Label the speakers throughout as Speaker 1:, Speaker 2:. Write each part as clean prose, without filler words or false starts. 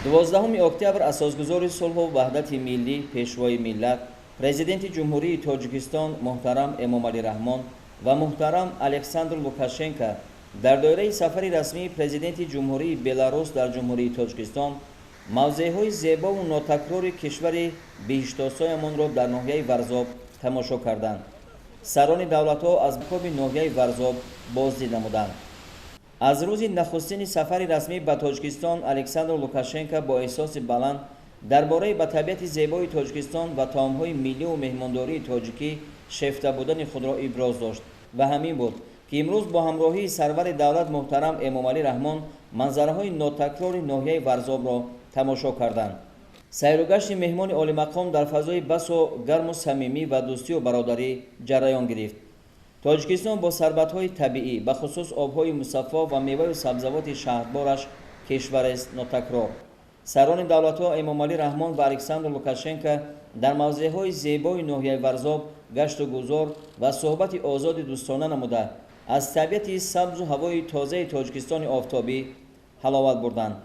Speaker 1: 12 октябр асосгузори сулҳу ваҳдати миллӣ, Пешвои миллат, Президенти Ҷумҳурии Тоҷикистон муҳтарам Эмомалӣ Раҳмон ва муҳтарам Александр Лукашенко дар доираи сафари расмии Президенти Ҷумҳурии Беларус дар Ҷумҳурии Тоҷикистон мавзеъҳои зебову нотакрори кишвари биҳиштосоямонро дар ноҳияи Варзоб тамошо карданд. Сарони давлатҳо аз коби ноҳияи Варзоб боздид намуданд. Аз рӯзи нахустини сафари расмӣ ба Тоҷикистон Александр Лукашенко бо эҳсоси баланд дар бораи ба табиати зебои Тоҷикистон ва таомҳои милливу меҳмондории тоҷикӣ шефта будани худро иброз дошт ва ҳамин буд, ки имрӯз бо ҳамроҳии сарвари давлат муҳтарам Эмомалӣ Раҳмон манзараҳои нотакрори ноҳияи Варзобро тамошо карданд. Сайругашти меҳмони олимақом дар фазои басо гарму самимӣ ва дӯстию бародарӣ ҷараён гирифт. Тоҷикистон бо сарватҳои табиӣ, бахусус обҳои мусаффо ва меваю сабзавоти шаҳдбораш кишварест нотакрор. Сарони давлатҳо Эмомалӣ Раҳмон ва Александр Лукашенко дар мавзеъҳои зебои ноҳияи Варзоб гашту гузор ва суҳбати озоди дӯстона намуда, аз табиати сабзу ҳавои тозаи Тоҷикистони офтобӣ ҳаловат бурданд.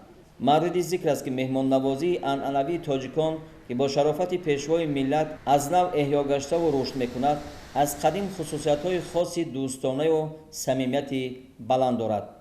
Speaker 1: Мавриди зикр аст, ки меҳмоннавозии анъанавии тоҷикон, ки бо шарофати Пешвои миллат аз нав эҳё гаштаву рушд мекунад, аз қадим хусусиятҳои хоси дӯстонаю самимияти баланд дорад.